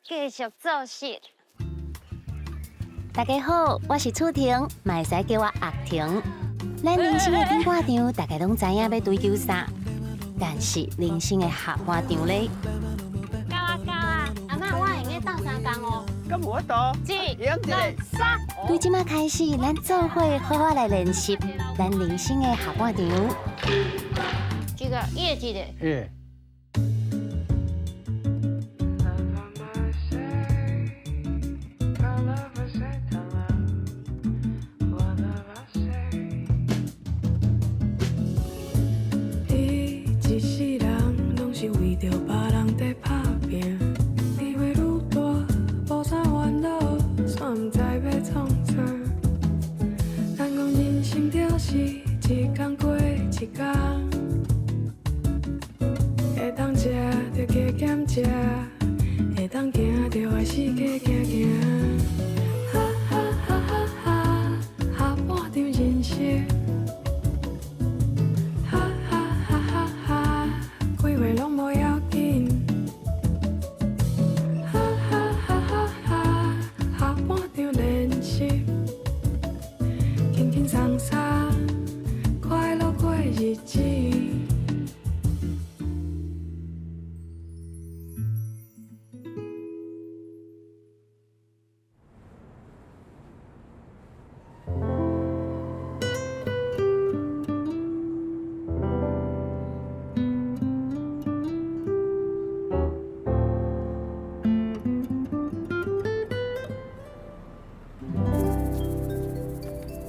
繼續做事。大家好，我是楚婷，嘛會使叫我阿婷。咱人生的頂半場，大家攏知影欲追求啥，但是人生的下半場咧，夠啊夠啊！阿嬤，我會用鬥相共哦。敢無法度？一、用一個兩、三。對這馬開始，咱做伙好好來練習咱人生的下半場。這個葉子的。嗯。你一世人攏是為著別人在打拼，你袂愈大，無啥煩惱，煞毋知欲創啥。人講人生就是一工過一工，會當食就加減食，會當行就愛四界行行。哈哈哈哈哈，下半場人生。哈哈哈哈哈，規話攏無要緊。哈哈哈哈哈，下半場練習，輕輕鬆鬆，快樂過日子。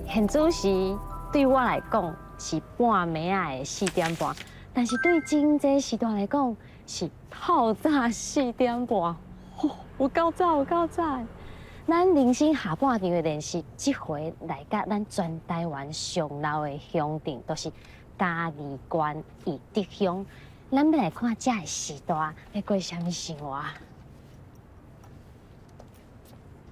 現主時對我來講是半暝仔的4點半，但是對真濟時段來講是透早4點半，吼，有夠早，有夠早。咱人生下半場的練習，這回來佮咱全台灣上老的鄉鎮，就是嘉義縣義德鄉。咱欲來看這个時代咧過啥物生活。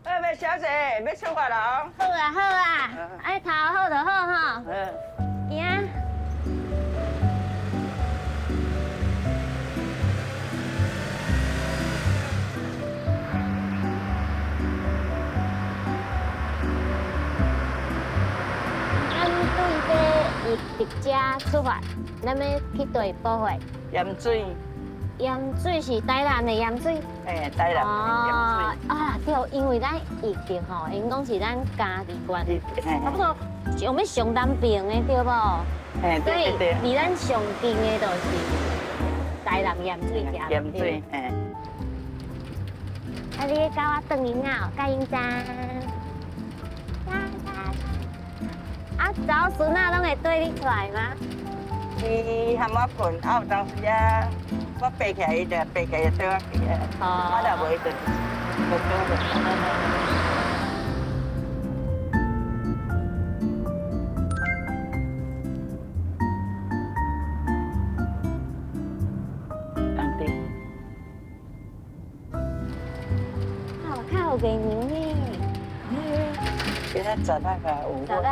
哎，麥小姐，欲出發囉。好啊好啊，愛頭好就好吼。嗯。行。咱對這義德遮出發，咱欲去佗位報會？鹽水。鹽水是台南的鹽水。欸，台南的鹽水。啊，對，因為咱義德吼，𪜶講是咱嘉義縣，差不多上欲上南邊的對無？欸，對對對。離咱上近的就是台南鹽水遮。鹽水，欸。啊，你咧教我轉囡仔哦，教𪜶知。啊，查某孫仔攏會綴你出來嗎？伊含我睏，啊有當時啊，我爬起來，伊就爬起來就綴我去啊。啊，若無伊就無綴我。好，較有月娘呢。今仔十啊個有。十啊。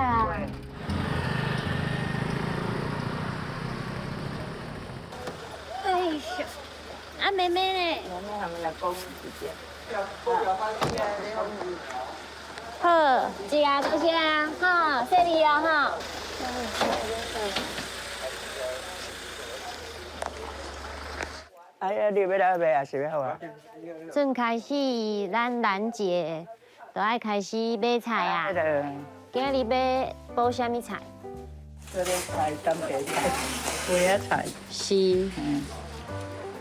哎呀，啊妹妹呢？妹妹他們來講一下。好，食多謝哈，謝你啊哈。哎呀，你欲來賣抑是欲予我？正開始，咱蘭節就愛開始買菜啊。今日欲補啥物菜？這個菜，當地菜，花仔菜。是。嗯。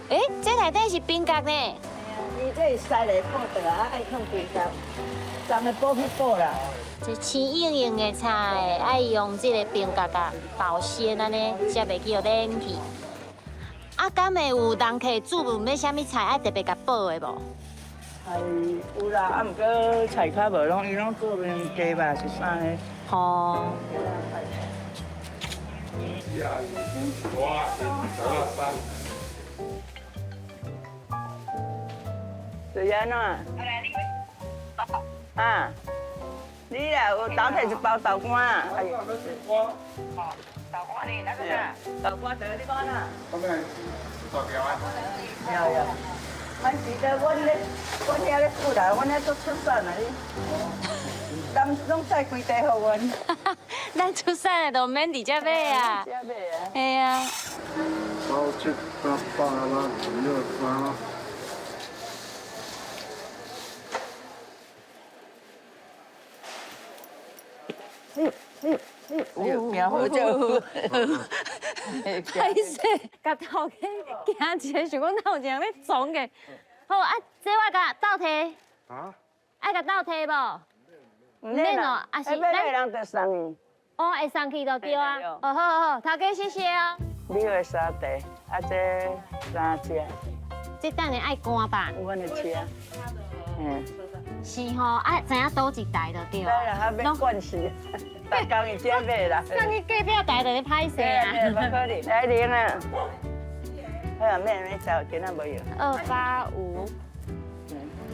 欸，這內底是冰角呢？伊這是西來放倒啊，愛放冰角，昨暝補去補啦。這青盈盈的菜，愛用這個冰角共保鮮按呢，才袂去予冷去。啊，敢會有人客注問欲啥物菜，愛特別共補的無？菜有啦，啊，毋過菜較無攏，伊攏做面雞肉是啥的。吼。一、二、三。是按怎？啊，你啦有豆提一包豆乾。哎呦，豆乾呢？哪個啥？豆乾得你講哪？後面大條啊？有有。阮记得阮咧，阮遐咧富啦，阮遐做出产啊，你，人攏载规袋予阮。咱出产的都免伫遮买啊。遮买啊。嘿啊。九七八八啦，二八。行好就。歹势，共头家惊一下，想讲哪有人咧撞嘅。好啊，这我共倒提。啊？爱共倒提无？毋免哦，啊是咱人就送去。哦，会送去就对啊。哦，好好好，头家谢谢哦。你的三袋，啊这三只。这等下爱干吧？阮的车。嗯。是吼，啊，知影佗一台就对。对啦，啊欲惯势，逐工伊遮买啦。送去隔壁台就咧歹势啊。无可能，来零啊。好啊，免免走，今仔无用。285。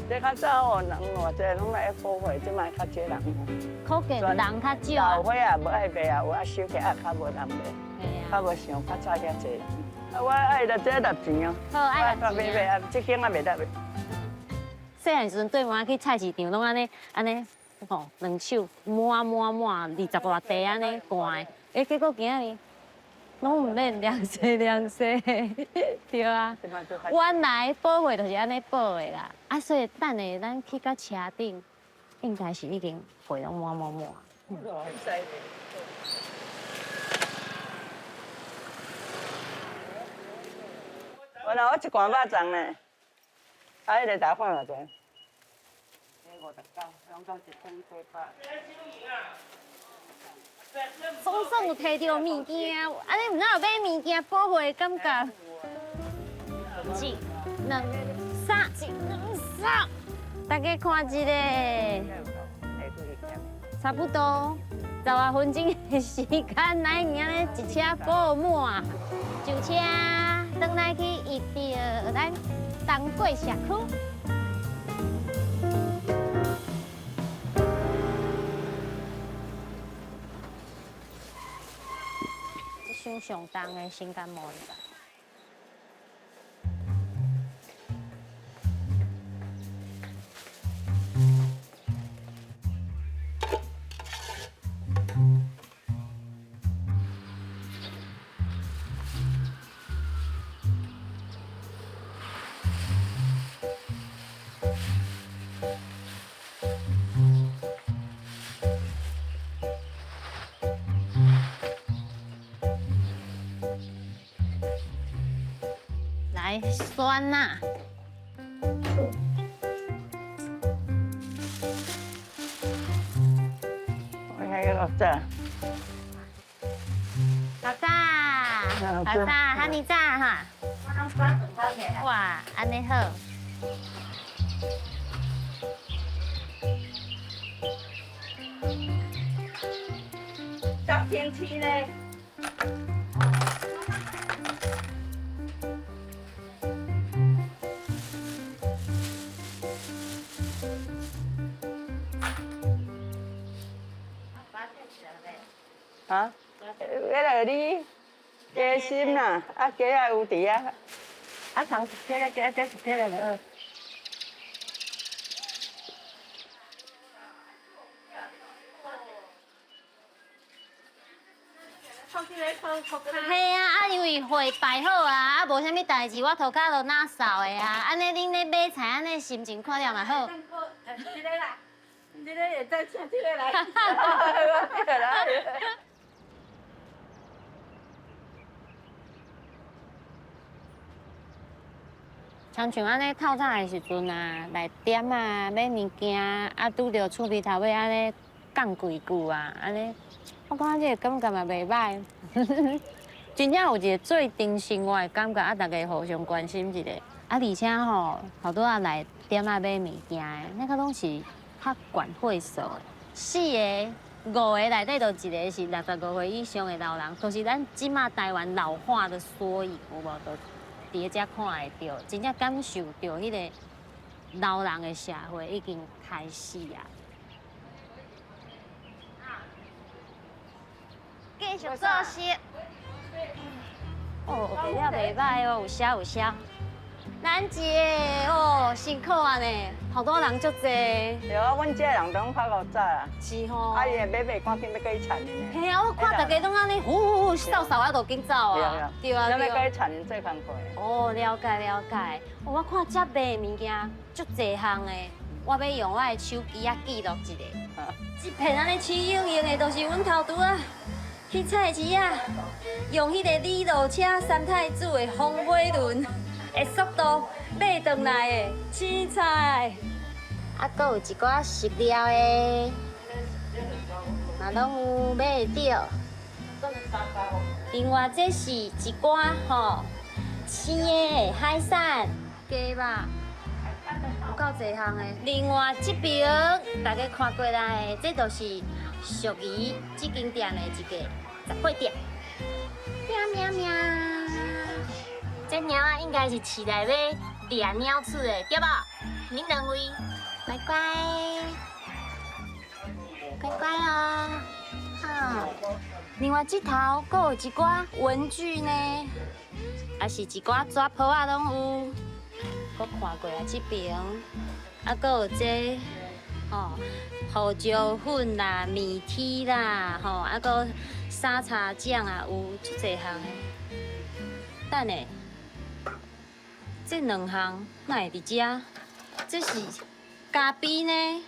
这较早哦，人偌济拢来报货，这摆较少人。可见人较少。老岁仔无爱卖啊，有啊收起来较无人买，较无像较早遐济人。啊，我爱来这摕钱哦。好，爱摕钱。买啊，这间也袂得卖。细汉时阵缀妈去菜市场，拢按呢按呢，吼，两手摸摸摸20外袋按呢掼，欸，结果今仔日拢毋免量势量势，对啊。原来报货就是按呢报的啦，啊，所以等下咱去到车顶，应该是已经货拢满满满。原来我一罐肉粽呢。啊，彼个大款偌济？总算有提著物件，按呢毋知有买物件保护的感觉。一、两、三，一、两、三，大家看一下，差不多十外分钟的时间，来按呢一车报满，上车，转来去伊著咱东过社区。这箱上重的，先甲摸一下。来，酸呐！我还要早。好早，好早，哈尼早哈。哇，按呢好。十天气呢？啊，迄个你鸡心啦，啊鸡仔有伫遐，啊糖摕来，这这是摕来就好。嘿啊，啊因为货摆好啊，啊无啥物代志，我涂跤就哪扫的啊。按呢恁咧买菜，按呢心情看了嘛好。这个啦，这个会使请这个来。亲像按呢透早的时阵啊，来店啊买物件，啊拄著厝边头尾按呢讲几句啊，按呢，我感觉这个感觉嘛袂䆀。真正有一个做阵生活的感觉，啊，大家互相关心一下。啊，而且吼，好多仔来店仔买物件的，那个拢是较悬岁数的，四个、五个内底就一个是65岁以上的老人，就是咱这马台湾老化的缩影，有无？都伫遮看会著，真正感受著彼个老人的社会已经开始啊。继续做事。哦，卖了袂䆀哦，有销有销。蘭姐哦，辛苦啊呢，好多人足濟。對啊，阮這人攏較夠早啊。是吼。啊，伊買賣趕緊欲過去田的呢。嘿啊，我看大家攏按呢，呼呼呼，掃掃啊，就緊走啊。對啊。對啊。欲過去田的做工課。哦，了解了解。我看這賣的物件足濟項的，我欲用我的手機仔記錄一下。這片按呢青盈盈的，就是阮頭拄仔去菜市仔，用彼个李路車三太子的風火輪的速度買轉來的青菜。啊，閣有一寡食料的，嘛攏有買會著。另外，這是一寡吼生的海產、雞肉，有夠濟項的。另外這爿大家看過來的，這就是屬於這間店的一個雜貨店。喵喵喵！這貓仔應該是市內欲掠鳥鼠的，對無？恁兩位，乖乖，乖乖哦，好。另外這頭閣有一寡文具呢，也是一寡紙簿仔攏有。閣看過來這爿，啊，閣有這吼胡椒粉啦、麵糞啦，吼，啊，閣沙茶醬啊，有足濟項的。等下，這兩項哪會佇遮？這是咖啡呢？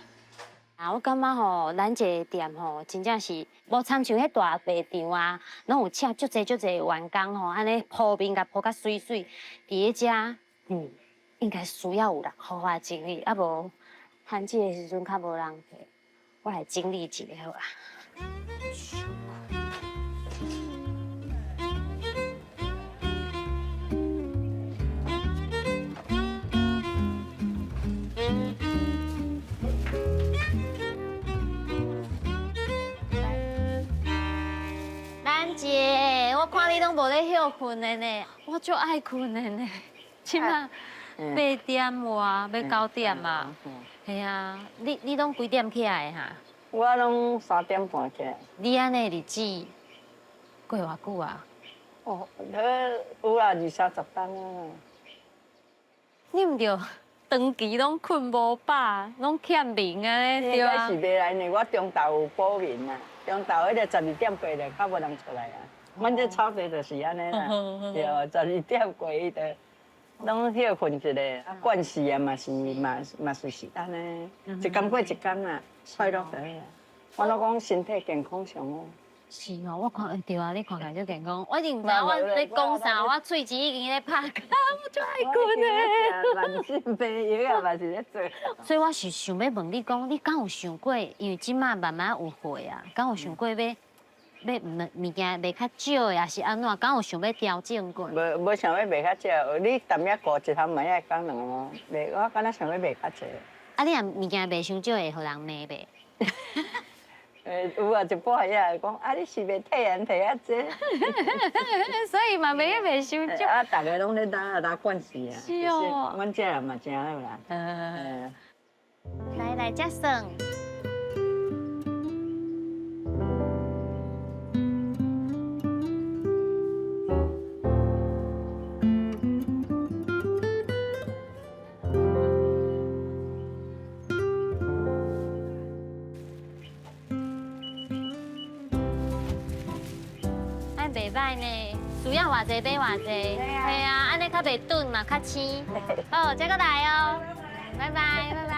啊，我感覺吼，咱這个店吼，真正是無親像彼大賣場啊，攏有請足濟足濟員工吼，按呢鋪面共鋪甲媠媠。佇咧遮，應該需要有人好好整理，啊無趁這个時陣較無人客，我來整理一下好啊。蘭姐，我看你攏無咧歇睏的呢，我足愛睏的呢。這馬八點外，欲九點啊。係啊，你攏幾點起來的哈？我攏3點半起來。你按呢日子過偌久啊？哦，有啊，二三十冬啊。你毋著長期攏睏無飽，攏欠眠按呢，對啊。是袂來，因為我中晝有補眠啊，中晝彼個12點過就較無人出來啊。阮這草地就是按呢啦，對，12點過伊就攏歇睏一下，啊，慣勢啊嘛是嘛嘛是是按呢，一工過一工啦，快樂就好啦。我攏講身體健康上好。是哦，我看對啊，你看起來足健康。我已經毋知我咧講啥，我喙齒已經咧拍結，我足愛睏的。慢性病藥啊嘛是咧做。所以我是想欲問你講，你敢有想過？因為這馬慢慢有歲啊，敢有想過欲欲物物件賣較少的，抑是按怎？敢有想欲調整過？無無想欲賣較少，你淡仔顧一項嘛愛講兩項，賣我敢若想欲賣較濟。啊，你若物件賣傷少，會予人罵袂？有啊，一擺仔講啊，你是袂替人提遐濟，所以嘛，袂欲賣傷少。啊，逐个攏咧拉拉慣勢啊。是哦。阮這人嘛誠好啦。嗯。來來，這算。袂䆀呢，需要偌濟買偌濟，係啊，按呢較袂鈍嘛，較青。好，再閣來哦，拜拜拜拜。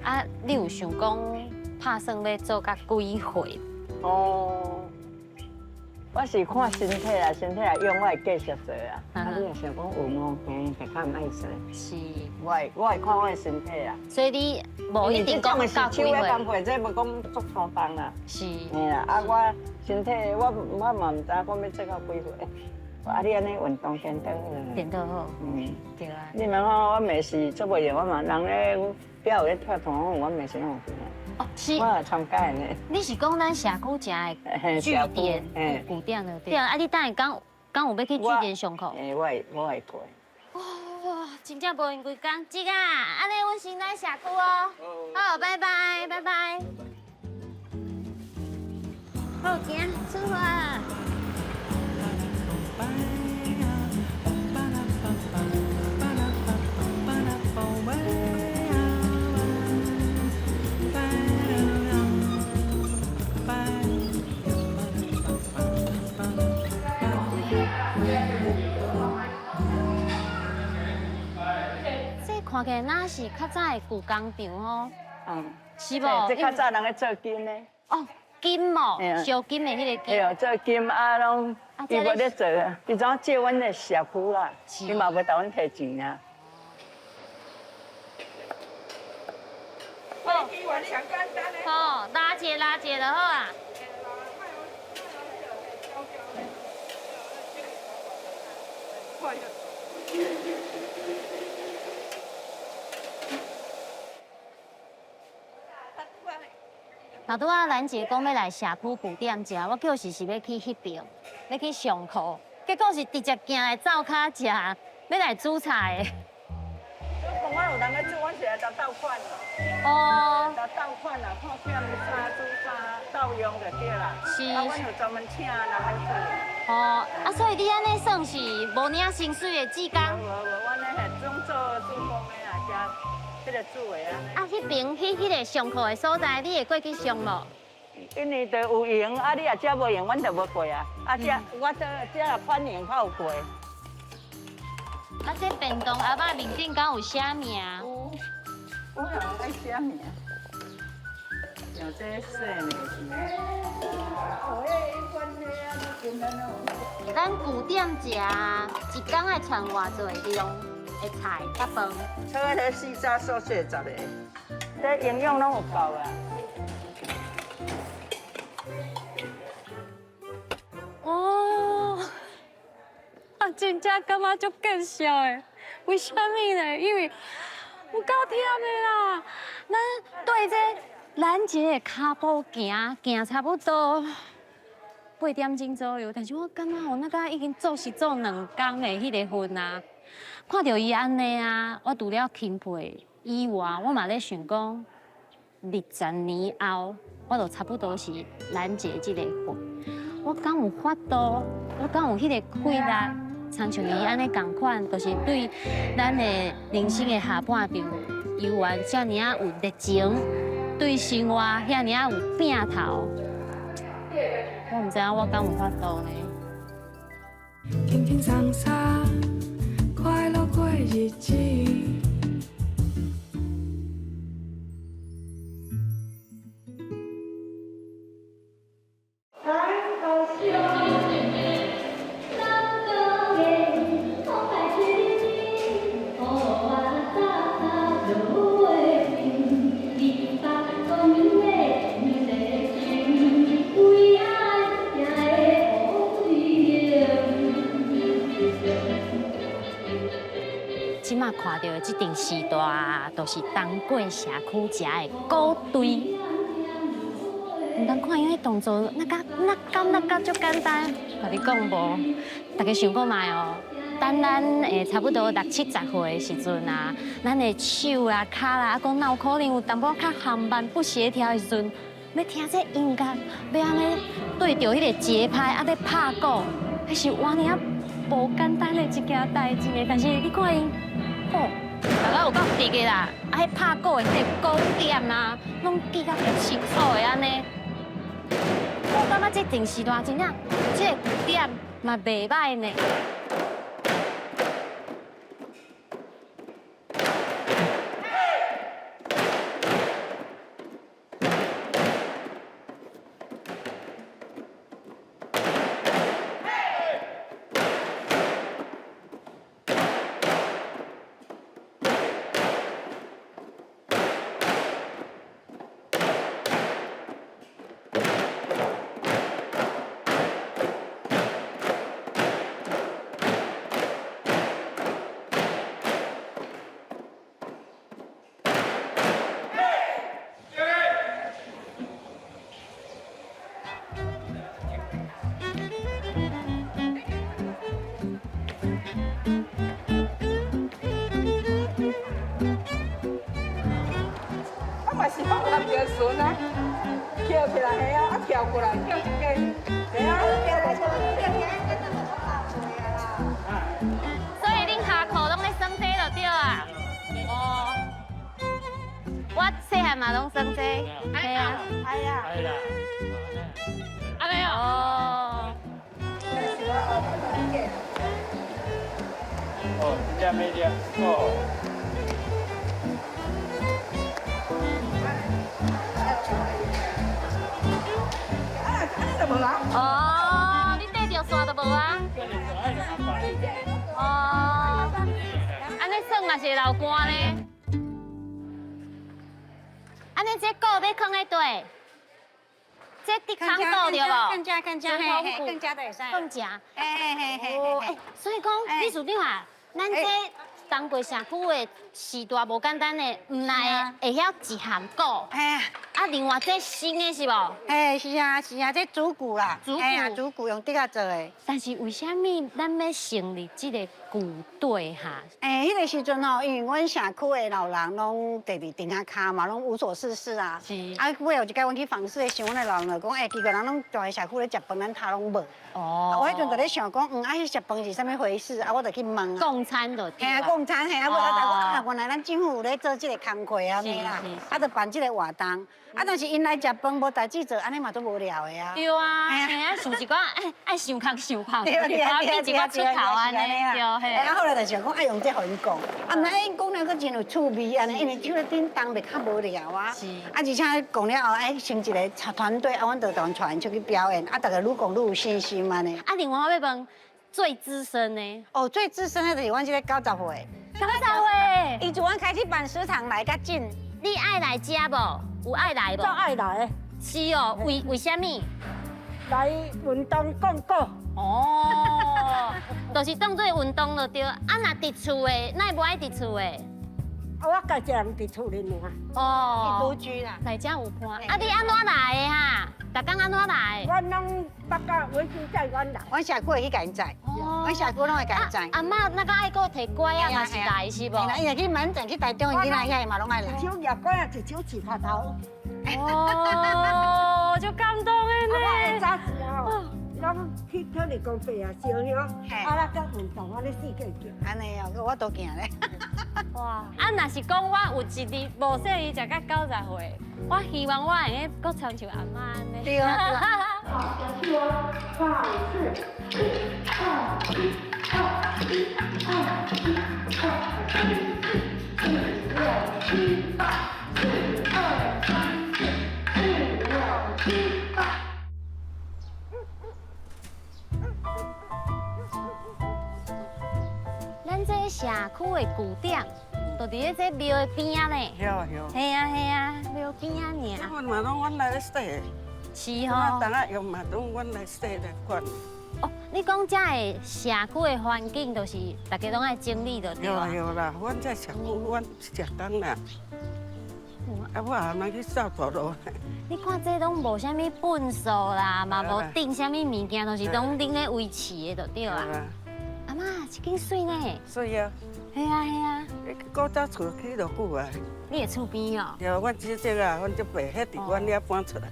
啊，你有想講拍算欲做到幾歲？哦，我是看身體啦，身體若用我會繼續做啊。啊，你若想講有毛病，就較毋愛做。是，我會看我的身體啦。所以你無一定講到幾歲。手的工課，這無講足粗重啦。是。嘿啦，啊，我身體我嘛毋知影講欲做到幾歲。啊，你按呢運動顛倒啦。顛倒好。嗯，對啊。你問我，我袂是做袂了，我嘛人咧表有咧跳團，我袂是攏有去。哦，是。我也參加的呢。你是講咱社區食的據點，據點的對。啊，你等下敢敢有欲去據點上課？欸，我會過。哇，真正無閒規工，這個啊，按呢阮先來社區哦。好，拜拜，拜拜。好，行，出發。看起來若是較早的舊工廠哦。嗯，是無？這較早人咧做金的。哦，金哦，燒金的彼個金。對，做金啊，攏伊無咧做，伊怎借阮的社區啦？伊嘛無共阮提錢啊。好，拉一拉一就好啊。若拄仔蘭姐講欲來社區據點食，我叫是是欲去彼爿，欲去上課，結果是直接行來灶跤食，欲來煮菜的。我講有人咧煮，阮是來鬥款。哦。來鬥款啦，看欠啥煮啥，鬥用就對啦。是。啊，阮有專門請人來煮。哦，啊，所以你按呢算是無領薪水的志工？無無，阮咧係總做主工的啦，加彼個煮的啊。啊，彼爿彼個上課的所在，你會過去上無？因為就有閒，啊，你若遮無閒，阮就無過啊。啊，遮我這遮若反應較有過。啊，這便當盒仔面頂敢有寫名？有，有人愛寫名。像這細的是。咱據點食，一工愛傳偌濟量的菜佮飯？炒彼个四渣素雪十个，這營養攏有夠啊。哦，啊，真正感覺足見笑的，為啥物呢？因為有夠忝的啦。咱對這蘭姐的跤步行行差不多8點鐘左右，但是我感覺吼，那個已經做是做兩工的彼个份啊。看著伊按呢啊，我除了欽佩以外，我嘛咧想講，20年後，我就差不多是蘭姐這個份。我敢有法度？我敢有彼个氣力？親像伊按呢仝款，就是對咱的人生的下半場，猶原遮爾仔有熱情，對生活遐爾仔有拼頭。我毋知影我敢有法度呢？輕輕鬆鬆，快樂過日子。這馬看著的這陣時代，就是東過社區食的古堆。毋通看伊彼動作，那敢那敢那敢足簡單，共你講無？大家想看覓哦。等咱會差不多六七十歲的時陣啊，咱的手啊、跤啦，啊，閣哪有可能有淡薄較緩慢不協調的時陣，欲聽這音樂，欲按呢對著彼个節拍，啊，欲拍鼓，彼是偌爾仔無簡單的一件代誌呢。但是你看𪜶，吼，大家有夠直的啦，啊，彼拍鼓的彼个鼓點啊，攏記甲清楚的按呢。我感覺這陣時代真正，這个鼓點嘛袂䆀呢。我嘛是放合著船啊，捡起來嘿啊，啊跳過來叫一間，嘿啊，跳來跳去。所以恁下課攏咧耍這就對啊。哦，我細漢嘛攏耍這，嘿啊，係啊。阿沒有。哦。哦，這沒這哦。無啊。哦，你綴著線就無啊？哦，按呢算嘛是會流汗呢。按呢這鼓欲囥佇佗？這竹空鼓對無？更加更加嘿，更加的會使。更加。嘿嘿嘿嘿。哦，欸，所以講，理事長啊，咱這東部社區的時代無簡單的，毋但會曉一項鼓。嘿啊，另外這新的是無？嘿，是啊是啊，這竹鼓啦，竹鼓，竹鼓用竹仔做的。但是為啥物咱欲成立這個鼓隊哈？欸，彼個時陣吼，因為阮社區的老人攏佇佇電仔跤嘛，攏無所事事啊。是。啊，尾有一擺阮去訪視的時，阮的老人就講，欸，奇怪，人攏蹛佇社區咧食飯，咱頭攏無。哦。我彼陣就咧想講，啊，彼食飯是啥物回事？啊，我就去問啊。共餐就對。嘿啊，共餐嘿啊，我才知講啊，原來咱政府有咧做這個工課按呢啦，啊，就辦這個活動。啊，但是𪜶來食飯無代誌做，按呢嘛足無聊的啊。對啊，嘿啊，想一寡，愛想較想較，對對對，變一寡出頭按呢，對嘿。啊，後來就想講，愛用這予𪜶講，啊，毋知𪜶講了閣真有趣味按呢，因為手咧頂動袂較無聊啊。是。啊，而且講了後，哎，成一個團隊，啊，阮就當帶𪜶出去表演，啊，逐家愈講愈有信心按呢。啊，另外我欲問最資深的。哦，最資深的就是阮這個90歲。90歲。伊自阮開始辦食堂來較緊。你愛來遮無？有愛來無？足愛來。是哦，為啥物？來運動講鼓。哦，就是當做運動就對。啊，若佇厝的，哪會無愛佇厝的？啊，我家己一人佇厝裡爾。哦。獨居啦。來遮有伴。啊，你按怎來的哈？逐工按怎來？阮攏北到阮先載阮來。阮社區會去共𪜶載。阮社區攏會共𪜶載。阿嬤那個愛閣提拐仔嘛是來是無？伊若去門診去台中，伊囡仔遐嘛攏愛來。一手舉拐仔，一手飼跤頭。哦，足感動的呢。我早時吼，攏去土地公伯啊燒香，啊啦，閣運動，按呢四界行。按呢哦，我都行咧。哇！啊，若是講我有一日無細意食到90歲，我希望我會用閣親像阿嬤按呢。對啊。好，下去哦，五、四、三、二、一、二、一、二、一、二、四、五、六、七、八、四、二、三、四、五、六、七、八。咱這社區的據點，就佇咧這廟的邊仔呢。對對。嘿啊嘿啊，廟邊仔爾。這份嘛攏阮來咧洗。是吼。當仔用嘛攏阮來洗來管。哦，你講這个社區的環境，就是大家攏愛整理就對啊。對啦，阮這社區，阮食工啦。啊，我也毋去掃大路。你看這攏無啥物糞掃啦，嘛無釘啥物物件，都是攏恁咧維持的，就對啊。阿嬤，這間媠呢？媠啊！嘿啊嘿啊！古早厝起偌久啊？你的厝邊哦？對，阮姐姐啊，阮這伯，彼佇阮遐搬出來。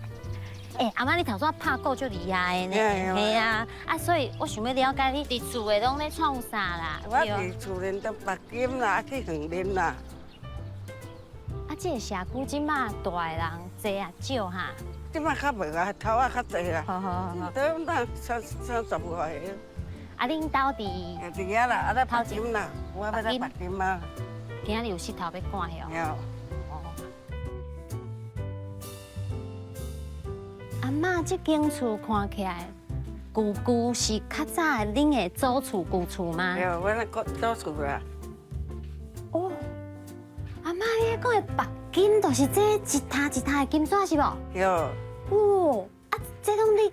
欸，阿嬤，你頭拄仔拍鼓足厲害的呢？嘿啊，啊，所以我想欲了解你佇厝的攏咧創啥啦？我佇厝裡頭縛金啦，啊去園林啦。啊，這個社區這馬蹛的人濟抑少哈？這馬較無啊，頭仔較濟啦。好好好。都那三三十外個。啊，恁兜佇？佇遐啦，啊，咧縛金啦，我欲來縛金啊。今仔日有穡頭欲趕遐？有。阿嬤，這間厝看起來舊舊是較早的恁的祖厝舊厝嗎？對，阮的祖厝啦。哦，阿嬤，你講的縛金就是這一沓一沓的金紙是無？對。哦，啊，這攏你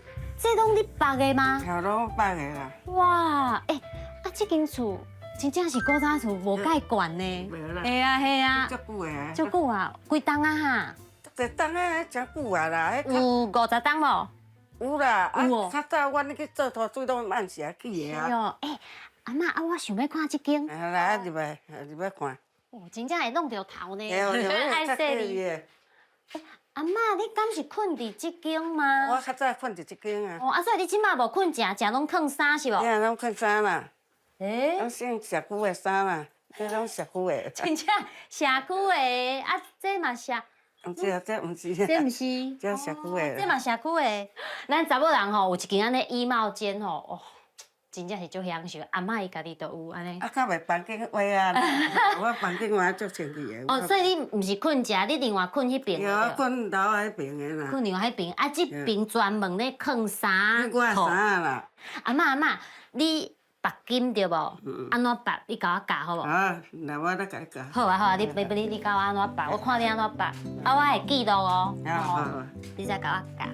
縛的嗎？對，攏縛的啦。哇，欸，啊，這間厝真正是古早厝，無蓋懸呢。嘿啊嘿啊。足久的。足久啊，幾冬啊哈？這冬啊，真久啊啦。有50冬無？有啦，有哦。較早阮去做土水攏按時起的啊。哦，欸，阿嬤啊，我想欲看這間。來，入來，入來看。哦，真正會弄著頭呢。對，愛細膩。阿嬤，你敢是睏佇這間嗎？我較早睏佇這間啊。哦，啊，所以你這馬無睏食，食攏囥衫是無？對，攏囥衫啦。欸？攏穿社區的衫啦，這攏社區的。真正社區的，啊，這嘛社。這毋是。這毋是。這社區的。這嘛社區的。咱查某人吼，有一間按呢衣帽間吼，哦，真正是足享受。阿嬤伊家己都有按呢。啊，較袂房間話啊，我房間話足清氣的。哦，所以你毋是睏遮，你另外睏彼爿。對，我睏樓仔彼爿的啦。睏另外彼爿，啊，這爿專門咧囥衫。我的衫啦。阿嬤阿嬤，你縛金對無？按怎縛？你共我教好無？啊，那我來共你教。好啊好啊，你你你教我按怎縛，我看你按怎縛，啊，我會記錄哦。好好。你再共我教。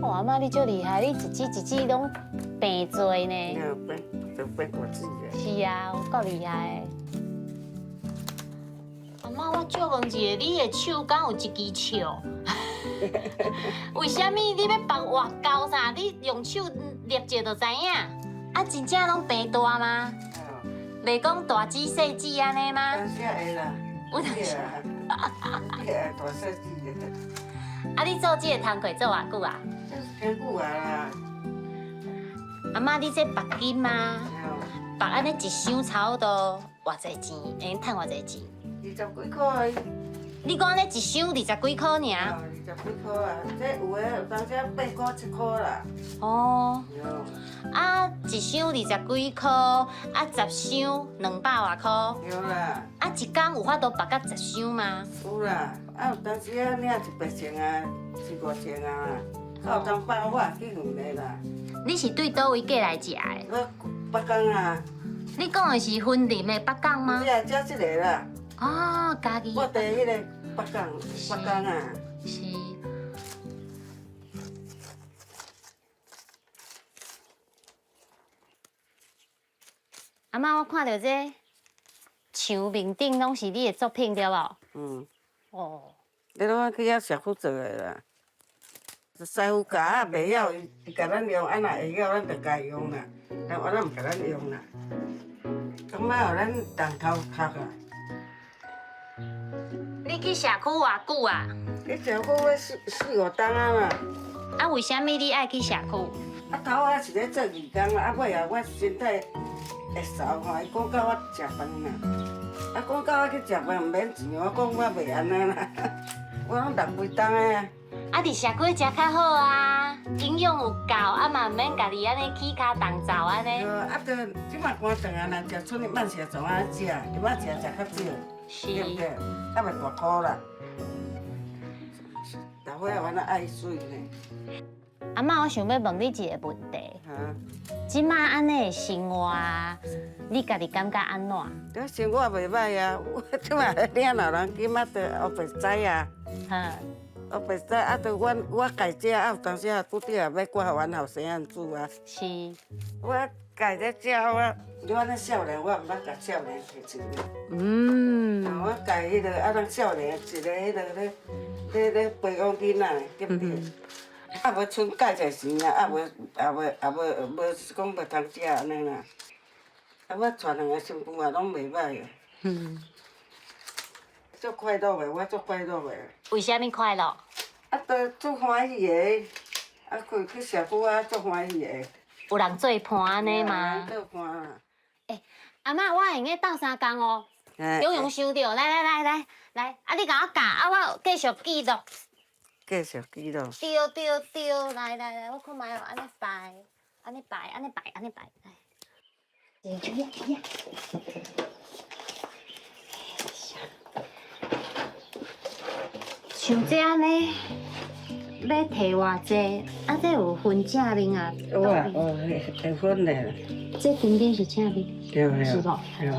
哦，阿嬤你足厲害，你一支一支攏平做呢。平就平大支的。是啊，有夠厲害的。阿嬤，我借問一下，你的手敢有一支笑？為啥物你欲縛外厚啥？你用手捏者就知影。啊，真正攏平大嗎？袂講大支細支按呢嗎？有當時會啦。有當時。會大細支的。啊，你做這個工課做偌久啊？真久啊啦。阿嬤，你這縛金啊？縛按呢一箱差不多偌濟錢？會用趁偌濟錢？二十幾箍。你講按呢一箱二十幾箍爾？二十幾箍啊，這有的有當時八箍七箍啦。哦。啊，一箱二十幾箍，啊十箱兩百外箍。對啦。啊，一工有法度縛到十箱嗎？有啦，啊有當時啊領一百千啊，四五千啊，啊有當百我也去遠的啦。你是對佗位過來食的？我北港啊。你講的是雲林的北港嗎？是啊，這這個啦。哦，嘉義。我佇彼個北港，北港啊。是。阿嬤，我看著這牆面頂攏是你的作品，對無？嗯。哦。這攏去遐社區做的啦。師傅教啊，袂曉伊伊共咱用，啊若會曉咱就共伊用啦，但我咱毋共咱用啦。感覺予咱重頭殼啊！你去社區偌久啊？去社區欲四四五冬啊嘛。啊，為啥物你愛去社區？啊，頭仔是咧做義工啊，啊尾啊我身體會瘦吼，伊講教我食飯啦。啊，講教我去食飯毋免錢，我講我袂按呢啦，我攏六幾冬的啊。啊，佇社區食較好啊，營養有夠，啊嘛毋免家己按呢起跤動走按呢。啊，著這擺寒轉啊，若食剩的慢食總愛食，伊捌食食較少，對毋對？較袂大箍啦。大伙仔原來愛媠呢。阿嬤，我想欲問你一個問題。這擺按呢的生活，你家己感覺按怎？這生活袂䆀啊，我這擺領老人金啊，著烏白知啊。烏白知啊，著阮我家食啊，有當時啊，拄著也欲掛予阮後生仔煮啊。是。我家咧食我，你按呢少年，我毋捌共少年提錢。嗯。我家彼个啊，咱少年一个彼个咧咧咧培養囡仔，對毋對？啊，無賰蓋濟錢啊，啊無啊無啊無無講無通食按呢啦。啊，我娶兩个新婦啊，攏袂䆀。嗯。足快樂的，我足快樂的。為啥物快樂？啊，都足歡喜的，啊，去去社區啊，足歡喜的。有人做伴按呢嗎？做伴啦。欸，阿嬤，我會用得鬥相共哦。常常想著，來來來來來，啊，你共我教，啊，我繼續記錄。繼續記錄。對對對，來來來，我看覓哦，按呢擺，按呢擺，按呢擺，按呢擺，來。像這按呢，欲提偌濟？啊，這有分正面啊。有啊，哦，會分的。這中間是正面，對是無？對。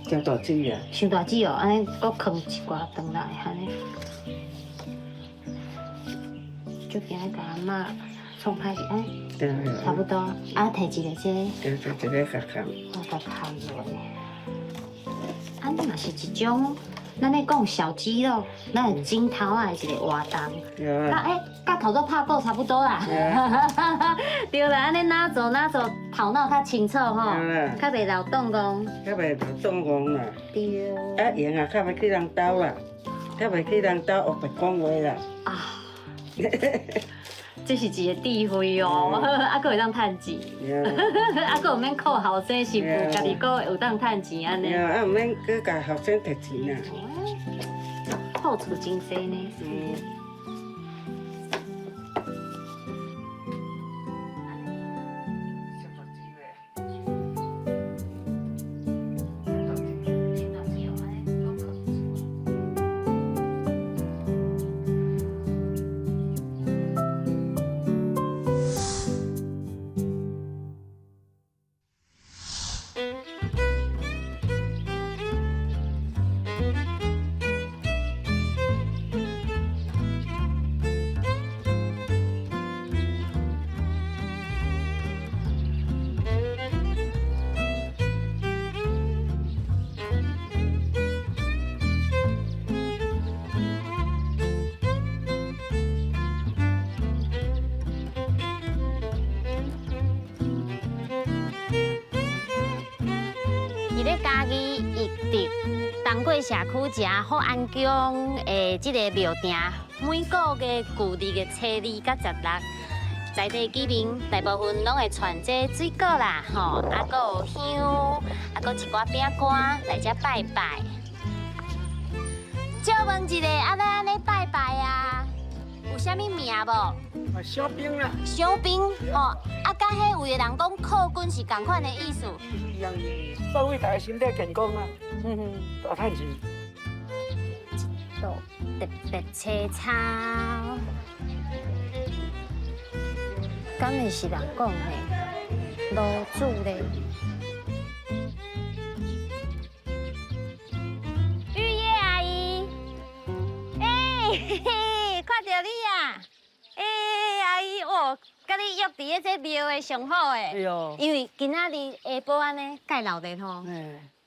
傷大水啊！傷大水哦，按呢閣囥一寡轉來，按呢。就驚共阿嬤創歹勢，按差不多。啊，提一個這個。對對，一个共崁。我共崁落。按呢嘛是一種。咱咧講小肌肉，咱的鏡頭仔的一個活動。對啊。欸，佮頭拄拍鼓差不多啦。對啦，按呢哪做哪做，頭腦較清楚吼，較袂漏動戇。較袂漏動戇啦。對。啊，閒啊，較袂去人兜啦，較袂去人兜烏白講話啦。啊。這是一個智慧哦，啊，閣會當趁錢，啊，閣毋免靠後生媳婦，家己閣有當趁錢按呢。啊，毋免閣共後生提錢啊。好處真濟呢。佇咧嘉義義德東過社區遮福安宮的這個廟埕，每個月舊曆的初二佮十六，在地居民大部分攏會傳這水果啦，吼，啊，閣有香，啊，閣一寡餅乾來遮拜拜。借問一下，啊，咱按呢拜拜啊，有啥物名無？小兵啦。小兵，吼，啊，佮彼有的人講靠軍是仝款的意思。一樣的，保衛大家身體健康啊，大趁錢。一道特別青草，敢會是人講的爐主咧？玉葉阿姨，欸，看著你啊！欸，阿姨，哦，佮你約佇咧這廟的上好的，因為今仔日下晡按呢蓋鬧熱吼。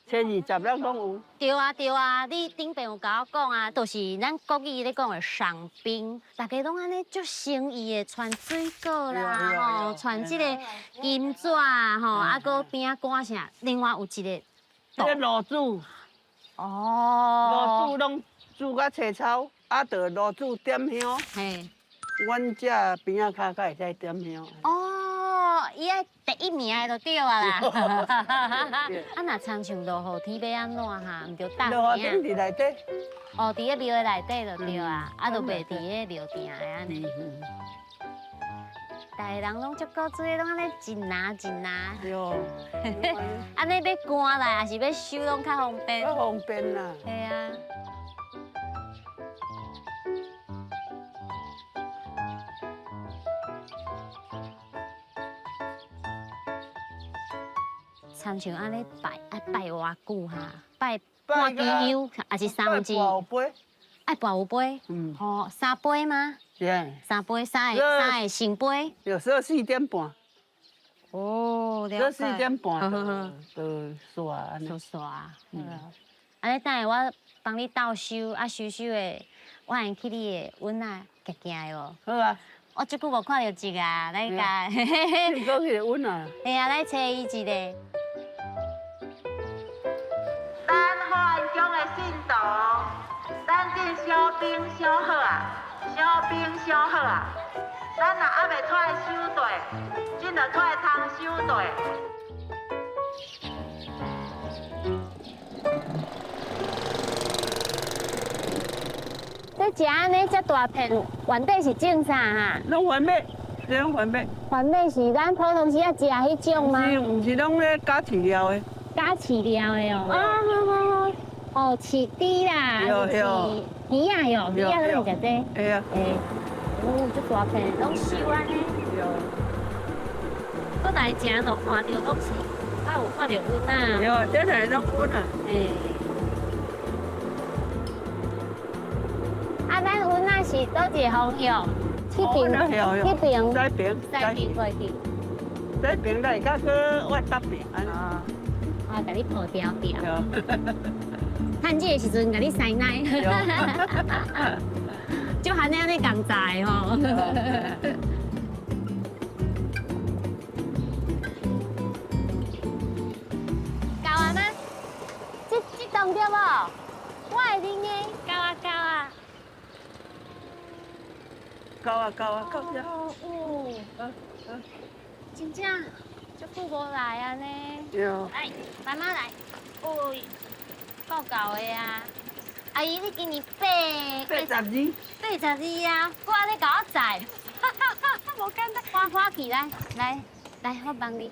初二十六攏有。對啊對啊，你頂遍有共我講啊，就是咱國語咧講的賞冰，大家攏按呢足誠意的傳水果啦，吼，傳這個金紙吼，啊，閣餅乾啥，另外有一個。這個爐主。哦。爐主攏煮甲青草，啊，就爐主點香。嘿。阮這邊仔跤才會使點香。哦，伊愛第一名的就對啊啦。啊，若親像落雨天欲按怎哈？毋著搭落雨天佇內底。哦，佇咧廟的內底就對啊，啊，就袂佇咧廟埕的按呢。逐个人攏足古錐，攏按呢一籃一籃。對。按呢欲搬來，抑是欲收，攏較方便。較方便啦。嘿啊。親像按呢拜，愛拜偌久哈？拜半支香，抑是三支？愛跋有杯？吼，三杯嗎？三杯，三个三个聖杯。有時候4點半。哦，了解。4點半就煞。就煞。按呢等下我幫你鬥收，啊收收的，我會去你的阮仔行行的無？好啊。我足久無看著一個，來共。你講彼個阮仔？嘿啊，來揣伊一个。咱福安宮的信徒，咱這小兵小好啊，小兵小好啊。咱若猶未出來守綴，這就出來通守綴。這食按呢遮大片，原底是種啥啊？攏番麥，這攏番麥。番麥是咱普通時仔食彼種嗎？是，毋是攏咧加飼料的。加飼料的哦。啊，好好好。哦，飼豬啦，飼魚仔喲，魚仔攏是食這。會啊。欸。哦，遮大片攏收按呢。對。閣來食就看著攏是，啊有看著阮仔。對，這個攏阮仔。欸。啊，咱阮仔是佗一個方向？彼邊，彼邊，西邊，西邊過去。西邊來較閣往北邊按呢。我共你抱牢牢。趁這個時陣，共你師奶。就按呢按呢仝在吼。夠啊嗎？這棟對無？我會認的，夠啊夠啊。到啊到啊到遮。哦，真正足久無來啊呢。對。來，媽媽來。哦，夠厚的啊！阿姨，你今年八 82， 82啊，閣按呢共我載，無簡單。歡歡喜來來來，我幫你。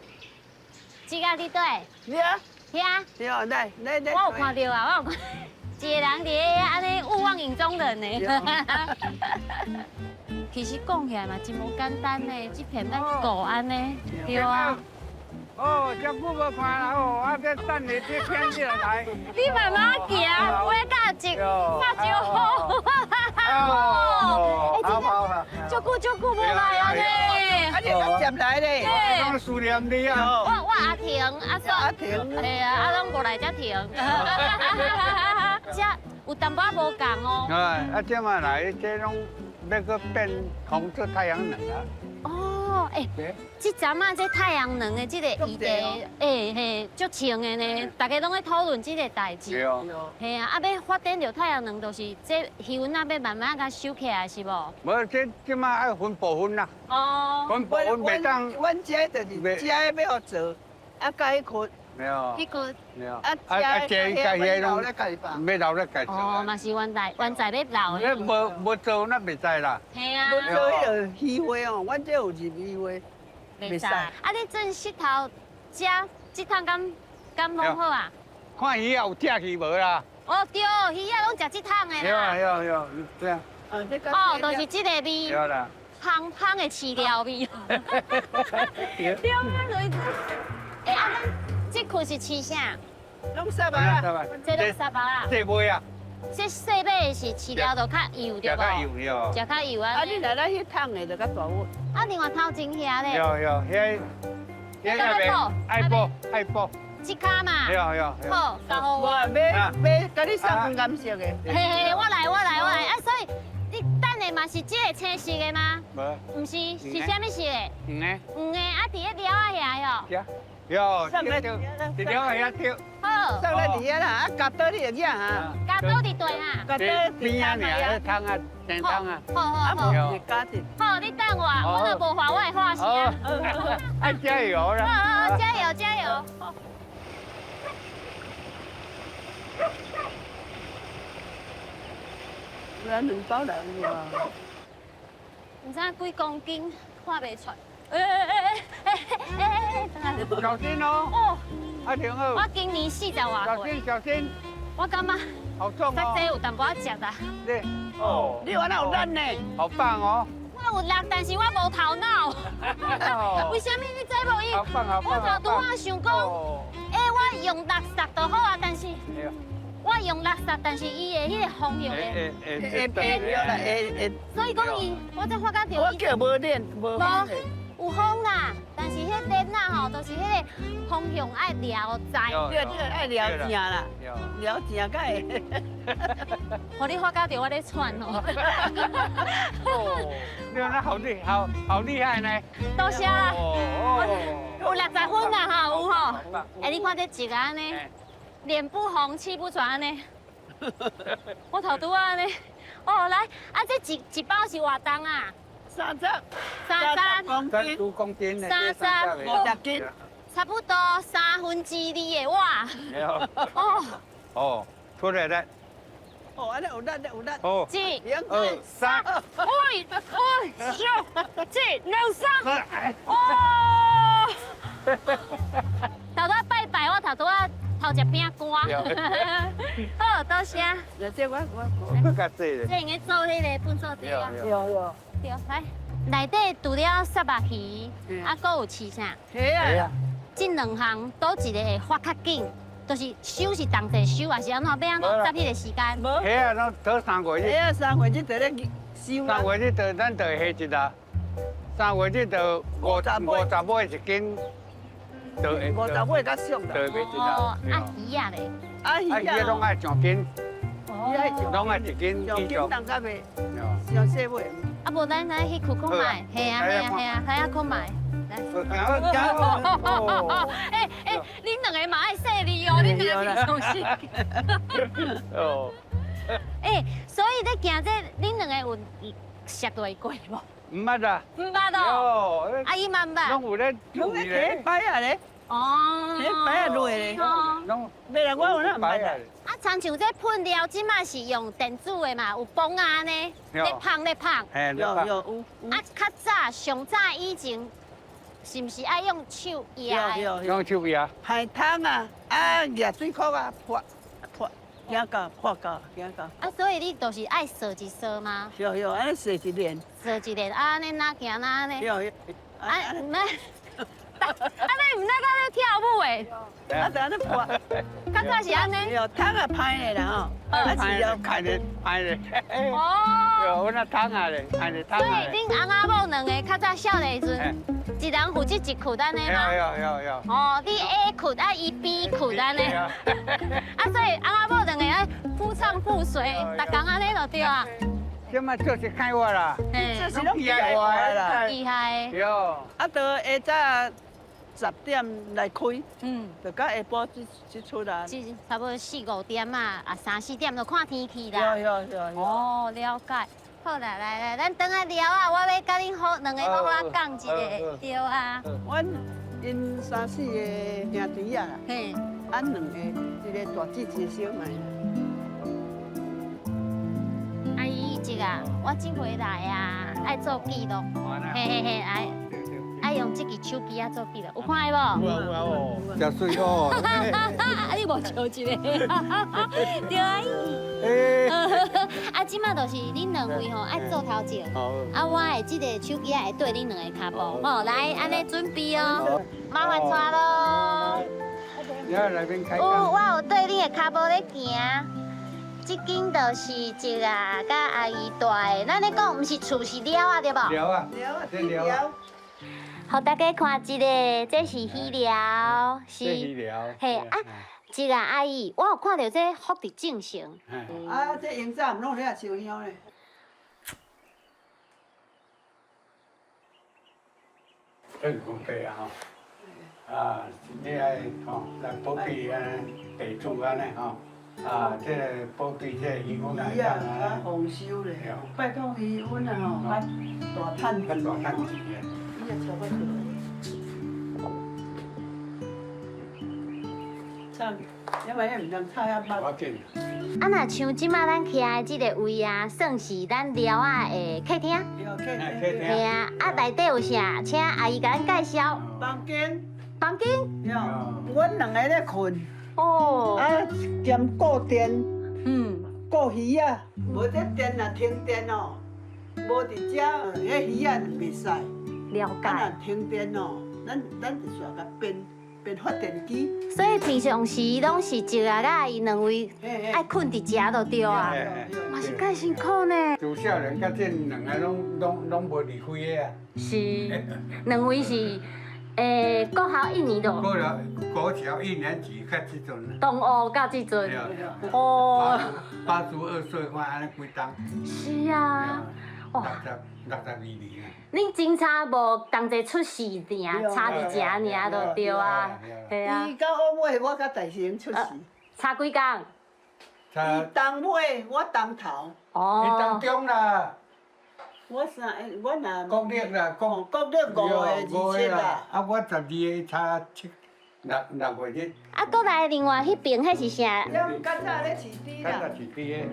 這個佇佗？遐。遐。對，來來來。我有看著啊，我有看。一个人佇遐按呢勿忘影中人呢。其實講起來嘛，真無簡單呢，這片咱顧按呢，對啊。哦，這久無看啦，哦，啊，這等你這天氣來。你慢慢行，我甲一拍招呼。哦，好好好。足久足久無來啊呢。啊，你敢接來咧？攏思念你啊。我阿婷，阿嫂。阿婷。嘿啊，啊攏無來才停。這有淡薄仔無仝哦。哎，啊，這馬來，這攏欲閣變紅做太陽能啊。哦，欸，這陣仔這太陽能的這個議題，欸嘿，足穿的呢，大家攏咧討論這個代誌。對啊。嘿啊，啊，欲發展著太陽能，就是這魚塭仔欲慢慢共收起來，是無？無，這這馬愛分部分啦。哦。分部分袂當。阮這就是這欲予做，啊，佮彼塊。沒有。彼塊。沒有。啊，啊，這佮遐攏欲留咧家做。哦，嘛是原來原在欲留的。你無無做，那袂使啦。嘿啊。無做彼个魚花哦，阮這有入魚花，袂使。啊，你種穡頭這這桶敢敢攏好啊？看魚仔有食去無啦？哦對，魚仔攏食這桶的啦。對啊對啊對啊。哦，就是這個味。對啦。香香的飼料味。對啊，就是。欸，啊，咱這塊是飼啥？攏虱目啊。這攏虱目啊。這尾啊。這細尾是飼料就較幼對無？食較幼對。食較幼啊。啊，你來咱彼桶的就較大碗。啊，另外頭前遐咧。對對，彼彼愛補愛補。這跤嘛。對對。好，交予我。我欲欲共你送粉顏色的。嘿嘿，我來我來我來啊！所以你等的嘛是這個青色的嗎？無。毋是，是啥物色的？黃的。黃的啊，佇咧寮仔遐喲。有，佇寮仔遐釣。好。送來佇遐啦，啊，夾刀你會寄哈？夾刀佇對啊？夾刀邊仔爾，彼桶啊，生桶啊。好好好。好，你等我，我若無話，我會喊聲。愛加油啦！好好，加油加油！咱兩包人哇。毋知幾公斤，看袂出來。欸欸欸欸欸欸！小心哦！哦，阿婷好。我今年40外歲。小心小心。我感覺好重哦。這有淡薄仔食啦。對。哦。你原來有力呢。好棒哦。我有力，但是我無頭腦。為啥物你這無伊？好棒好棒。我頭拄仔想講，欸，我用力殺就好啊，但是。我用力殺，但是伊的彼個方向的，會變了啦，會會。所以講伊，我才發覺著。我叫無練，無風。有風啦，但是彼練仔吼，就是彼個方向愛撩在。對對，愛撩正啦，撩正才會。予你發覺著我咧喘哦。哦，你那好厲好好厲害呢。多謝啦。有60分啦吼，有吼。欸，你看這一個按呢。臉不紅氣不喘呢，我頭拄仔呢，哦來，啊這一包是偌重啊？ 30， 30公斤，公斤，30 50斤，差不多2/3的碗。哦。哦，出來了。哦，按呢有力，有力。哦。一、二、三。喂喂，六、七、兩三。哦。頭拄仔拜拜，我頭拄仔。頭食餅乾，好，多謝。這我這這用咧做彼個糞掃地啊。對對。對，來，內底除了虱目魚，啊，閣有飼啥？蝦啊。這兩項佗一个會發較緊？就是收是同齊收，還是按怎？欲按怎接彼個時間？無。蝦啊，攏倒3月日。蝦啊，3月日就咧收。 3月日就咱就會蝦一啦。3月日就50尾一斤。 50尾較俗啦。哦，啊魚仔咧？啊魚仔攏愛上斤，攏愛一斤上斤重較袂，上細尾。啊無咱來彼區看覓，係啊係啊係啊，來遐看覓。來。欸欸，恁兩个嘛愛細膩哦，恁兩个平常時。哦。欸，所以咧行這，恁兩个有摔落過無？毋捌啊。毋捌哦。啊，伊嘛毋捌。攏有咧，攏咧提擺仔咧。哦。提擺仔落咧。攏。袂啦，我有哪毋捌啊？啊，親像這噴料，這馬是用電子的嘛，有泵仔呢，咧噴咧噴。有有有。啊，較早上早以前，是毋是愛用手壓？用手壓。排桶啊，啊，壓水庫啊，潑潑，行到潑到，行到。啊，所以你就是愛掃一掃嗎？對對，按呢掃一輪。掃一輪，啊，按呢哪行哪按呢？對對。啊，毋免。啊！你毋知甲咧跳舞的？啊，就按呢泼。较早是按呢。对，桶也歹的啦吼。啊是哦，歹咧，歹咧。哦。对，阮那桶仔咧，歹咧桶。所以恁翁仔某两个较早少年时阵，一人负责一窟按呢吗？有有有。哦，你 A 窟啊，伊 B 窟按呢。啊，所以翁仔某两个爱夫唱妇随，逐工按呢就对啊。这嘛就是开我啦，这是拢厉害啦，厉害。对。啊，到下早10点来开，就到下晡这这出来。这差不多四五点啊，啊三四点就看天气啦。对对对。哦，了解。好啦，来来，咱转来聊啊，我欲佮恁好两个好好讲一下，对啊。阮𪜶三四个兄弟仔啦，俺两个，一个大姊，一个小妹。阿姨，这个我这回来啊，爱做记录，嘿嘿嘿，爱爱用这支手机仔做记录，有看到无？有啊有啊哦，真媠哦。啊，你无笑一个，对啊。啊，这马就是恁两位吼爱做头前，啊，我的这个手机仔会对恁两个跤步，吼，来，按呢准备哦，麻烦带咯。你喺内面开。有，我有对恁的跤步咧行。这间就是一个佮阿姨住的，咱咧讲毋是厝是寮仔对无？寮仔，这寮仔。予大家看一下，这是鱼寮，是。鱼寮。嘿啊，一个阿姨，我有看到这福伫正成。啊，这用早毋拢咧烧香咧。这是讲白啊吼，啊，你爱吼来保庇按呢地主按呢吼。啊，这个保庇这个渔翁来讲啊，丰收咧，拜托渔翁啊吼，较大趁较大趁钱的。伊也超过去。唱，因为彼毋通插遐捌。我紧。啊，若像这马咱徛的这个位啊，算是咱寮仔的客厅。对，客厅。嘿啊，啊内底有啥？请阿姨共咱介绍。房间。房间。对，阮两个咧睏。哦。啊，兼顾电。顾鱼仔，无这电若停电哦，无伫遮，彼鱼仔就袂使。了解。啊，若停电哦，咱就煞共变变发电机。所以平常时拢是一个佮阿姨两位爱睏伫遮就对啊。嘛是介辛苦呢。自少年到这两个拢无离开的啊。是，两位是。国校一年多。国小国小一年级到这阵。同学到这阵。哦。 82岁，看按呢几冬。是啊。 62年啊。恁真差无同齐出世尔，差一只尔就对啊。嘿啊。伊到乌尾，我佮大成出世。差几工？伊冬尾，我冬头。哦。伊冬中啦。我三，我若国历啦，国国历5月27啦。啊，我12个差七六六月日。啊，阁来另外彼边，彼是啥？较早咧饲猪啦。较早饲猪的。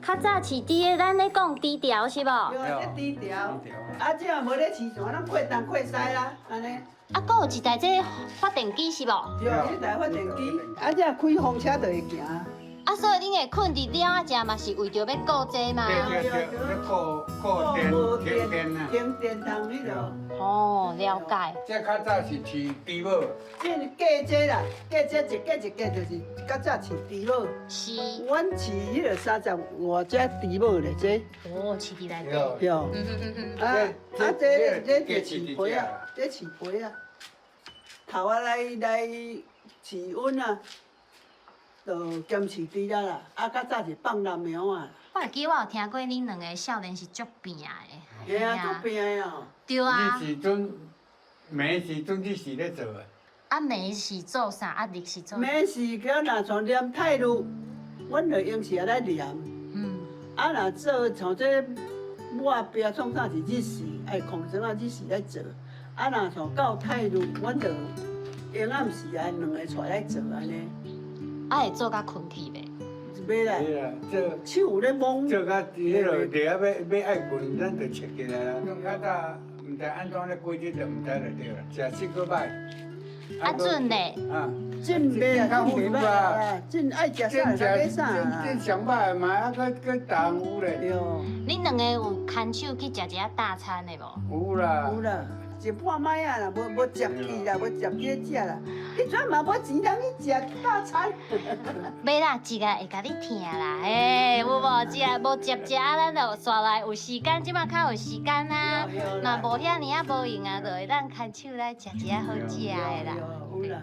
较早饲猪的，咱咧讲猪条是无？对，这猪条。啊，这嘛无咧饲啥，拢过东过西啦，按呢。啊，阁有一台这发电机是无？对，这台发电机，啊，这开风车就会行。啊，所以恁会睏伫寮仔食嘛，是为著欲顾这吗？对对对，欲顾顾电停电啊。停电通彼落。哦，了解。这较早是饲猪母。这是过这啦，过这一过一过就是较早饲猪母。是。阮饲彼个30外只猪母咧，这。哦，饲伫内底。对。啊啊，这这就饲鸡仔，这饲鸡仔。头仔来来饲阮啊。就兼饲猪仔啦，啊，较早是放南苗啊。我会记我有听过恁两个少年是足拼的。嘿啊，足拼的哦。对啊。你时阵，暝时阵你是咧做的？啊，暝是做啥？啊，日是做？暝是叫若像念泰律，阮就用时来念。啊，若做像这抹壁创啥是日时，爱控制啊日时来做。啊，若像到太热，阮就用暗时啊两个出来做按呢。啊，会做甲困去袂？袂啦，做手有咧摸。做甲彼落伫遐欲爱睏，咱就切起来啦。较早毋知按怎咧规矩，就毋知就对啦。食四个摆。啊准咧。啊。准袂啊，较袂歹啦，准爱食啥就买啥啦。准上歹嘛，啊，阁阁逐项有咧。对。恁两个有牵手去食一下大餐的无？有啦。有啦，一半摆仔啦，无无接去啦，无接去食啦。彼阵嘛无钱通去食大餐。袂啦，一个会共你疼啦，嘿，有无？食无接食，咱就煞来有时间，这马较有时间啊。若无遐尔仔无闲啊，就会当牵手来食一下好食的啦。有啦。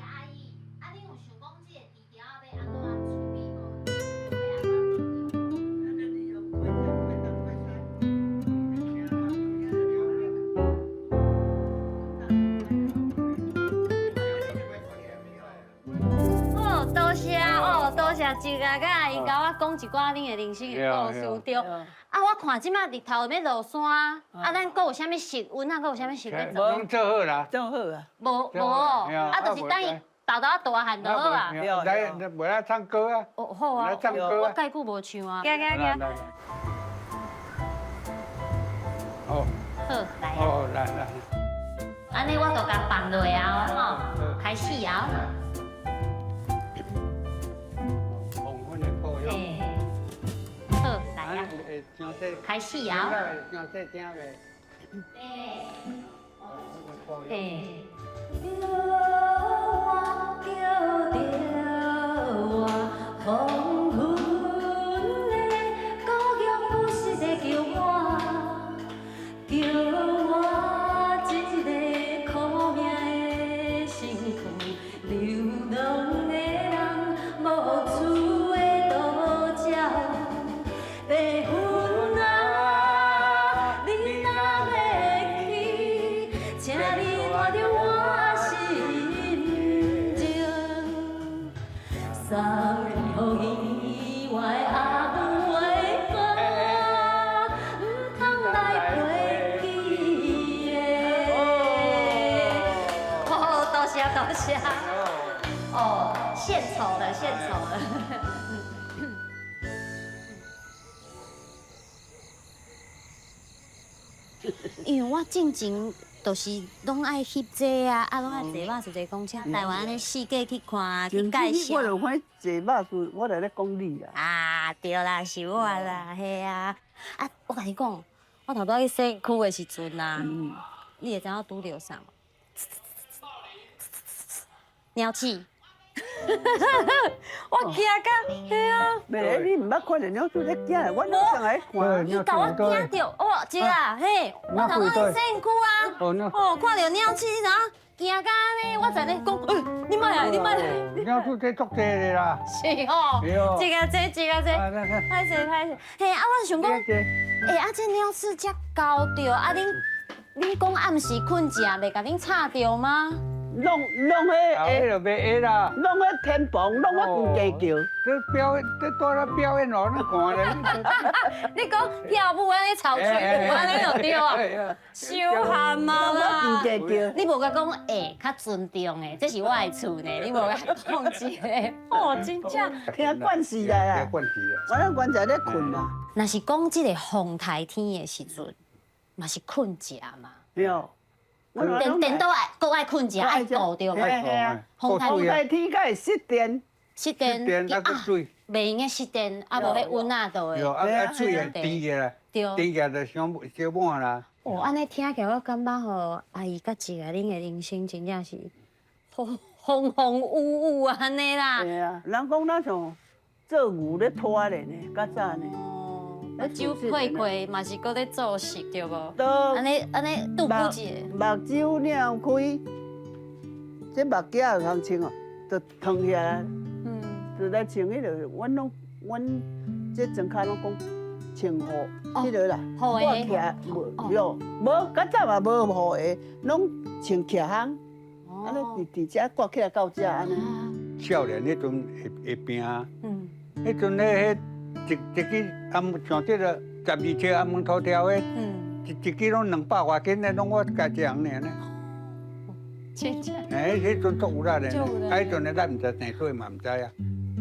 阿姨，啊，恁有想讲这个猪条仔欲按怎处理无？哦，多谢哦，多谢一个甲阿姨共我讲一寡恁的人生的故事，对。啊，我看这马日头欲落山，啊，咱阁有啥物食温啊？阁有啥物食欲做？拢做好啦。做好啊。无无哦，啊，就是等伊豆豆仔大汉就好啊。来，袂来唱歌啊？哦，好啊，来唱歌我盖久无唱啊。行行行。好。好，来。哦，来来。按呢我就共放落啊，吼，开始啊。好，来啊！开始啊！嘿。黄昏的故乡不是在叫我，叫我一个苦命的身躯，流浪的人，无厝的渡鸟。白云啊，你若欲去，请你带著我心情，送去予伊我的阿母的歌，毋通来陪记的。哦，多谢多谢。哦，献丑了，献丑了。因为我进前就是拢爱翕这啊，啊，拢爱坐肉术这公车，台湾按呢四界去看去介绍。我就看坐肉术，我就咧讲你啊。啊，对啦，是我啦，嘿啊。啊，我共你讲，我头拄仔去洗身躯的时阵啊，你会知影拄著啥无？鸟鼠。我惊甲，嘿啊！袂，你毋捌看著鸟鼠咧惊，我拢上爱看。伊共我惊著，哦，这啊，嘿，我头拄去洗身躯啊，哦，看著鸟鼠，你知影？惊甲按呢，我在咧讲，欸，你莫来，你莫来。鸟鼠这足济的啦。是哦，这个这这个这，歹势歹势。嘿，啊，我想讲，欸，啊，这鸟鼠遮高著，啊，恁讲暗时睏食，袂共恁吵著吗？弄弄彼，彼就袂会啦。弄彼天棚，弄彼规家叫。这表演，这蹛咧表演予咱看咧。你讲跳舞按呢草裙舞按呢就对啊。伤憨啊啦！你无共讲会较尊重的，这是我的厝呢，你无共讲这个。哦，真正。听惯势啦。听惯势啦。我咱关在咧睏啦。若是讲这个风台天的时阵，嘛是睏食嘛。对。电电都爱，阁爱睏食，爱顾著嘛。风台天阁会失电，失电啊，水，袂用得失电，啊无彼温仔就会。对，啊水会甜起来，甜起来就伤烧满啦。哦，按呢听起来我感觉吼，阿姨佮一个恁的人生真正是风风风雨雨按呢啦。对啊，人讲咱像做牛咧拖咧呢，较早呢。目睭开开嘛是阁咧做事对无？按呢按呢拄久一个。目睭了开，这目镜有通穿哦，就烫起来。就来穿彼个，阮拢阮这庄跤拢讲穿雨，彼个啦。雨鞋。无，哟，无，较早嘛无雨鞋，拢穿徛烘。按呢伫伫遮挂起来到遮按呢。少年彼陣會會拼。彼陣咧，彼一一支頷像這個12尺頷毛塗條的，一一支攏200外斤的，攏我家一人爾呢。真正。哎，彼陣足有力的，啊，彼陣的咱毋知生水嘛，毋知啊。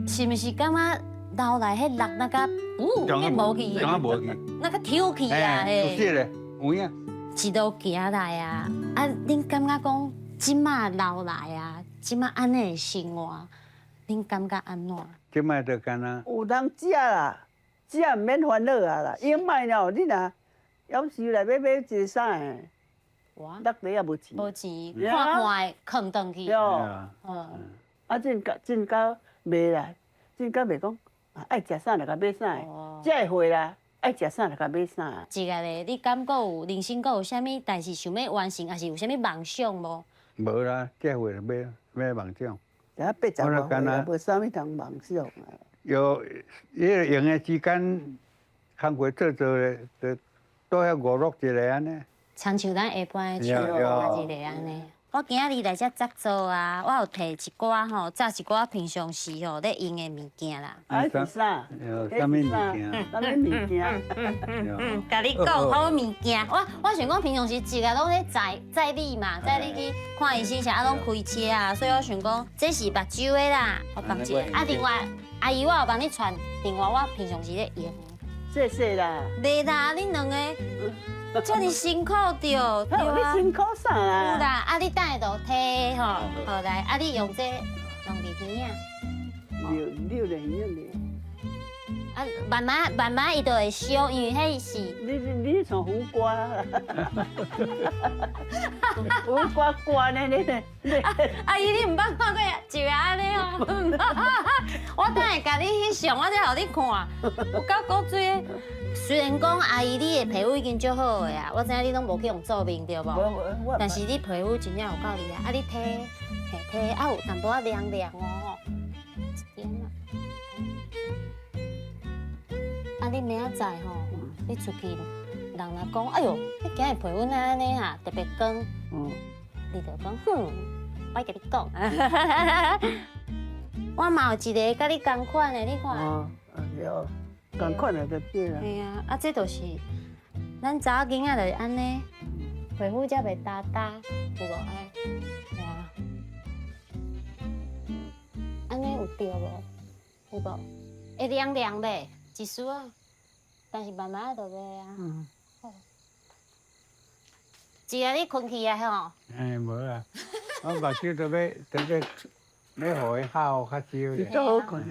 是毋是感覺流來彼力那個，變無去？怎啊無去？那個抽去啊！嘿，是咧，有影。一路行來啊，啊，恁感覺講這馬流來啊，這馬按呢的生活，恁感覺按怎？這馬就敢若有通食啦，食毋免煩惱啊啦。用賣了，你若夭壽來欲買一个啥的，落地也無錢。無錢，看看會囥轉去。對。啊，真甲真甲袂啦，真甲袂講，愛食啥就共買啥，這會歲啦，愛食啥就共買啥。一個咧，你感覺有人生閣有啥物代誌想欲完成，抑是有啥物夢想無？無啦，這歲就欲欲夢想。才80外歲，無啥物通夢想啊。有，彼個閒的時間，工課做做咧，就倒遐娛樂一下按呢。親像咱下班的唱歌一個按呢。我今仔日來遮紮做啊，我有提一寡吼，紮一寡平常時吼咧用的物件啦。啊，是啥？啥物物件？啥物物件？共你講好物件，我想講平常時一個攏咧載載你嘛，載你去看醫生啥，啊攏開車啊，所以我想講這是目睭的啦，我放一個。啊，另外阿姨我有幫你傳，另外我平常時咧用。謝謝啦。袂啦，恁兩個。遮爾辛苦著，對啊。你辛苦啥啦？有啦，啊你等下就提吼，好來，啊你用這弄佇耳仔。扭扭咧耳仔。啊，慢慢慢慢伊就會燒，因為彼是。你像苦瓜啦。苦瓜瓜呢？你你。阿姨，你毋捌看過一個按呢哦？我等下共你翕相，我才予你看，有夠古錐的。雖然講阿姨你的皮膚已經足好的啊，我知影你攏無去用做面對無？但是你皮膚真正有夠厲害，啊你提提提啊有淡薄仔涼涼哦，一點啊。啊你明仔載吼，你出去人若講，哎喲，你今日皮膚哪按呢啊，特別光，你就講哼，我共你講，我嘛有一个佮你仝款的，你看。哦，對。仝款的就對啦。嘿啊，啊這就是咱查某囡仔就是按呢，皮膚才袂焦焦，有無？哎，對啊。按呢有對無？有無？會涼涼袂？一絲仔，但是慢慢就袂啊。嗯。好。一個你睏去啊吼？哎，無啦，我目睭都欲都欲欲予伊好較少。足好睏。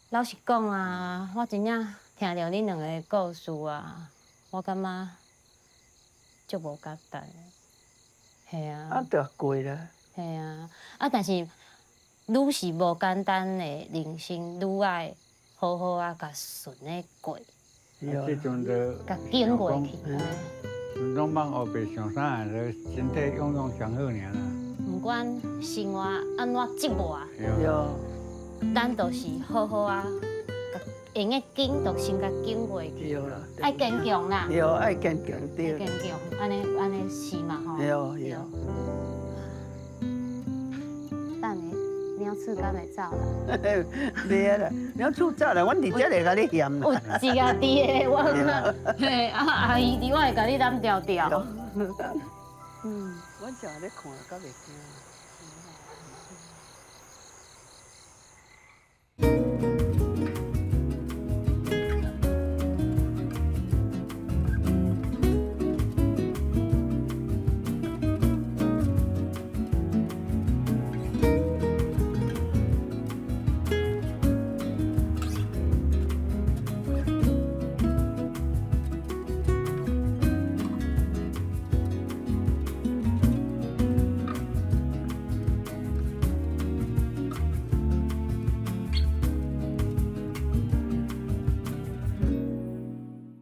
老實講啊，我真正聽著恁兩个的故事啊，我感覺足無簡單。嘿啊。啊，就過啦。嘿啊，啊，但是愈是無簡單的人生，愈愛好好啊，共順咧過。這陣就共經過去。攏茫烏白想啥，就身體樣樣上好爾啦。毋管生活按怎折磨。對。咱就是好好啊，用的經就先共經過去，愛堅強啦，對，愛堅強，對，堅強，按呢按呢是嘛吼，對對。等下鳥鼠敢會走啦？袂啊啦，鳥鼠走啦，阮佇遮會共你嫌啦。有一個佇的，我嘿啊阿姨佇，我會共你攬牢牢。嗯，阮成日咧看，敢袂驚。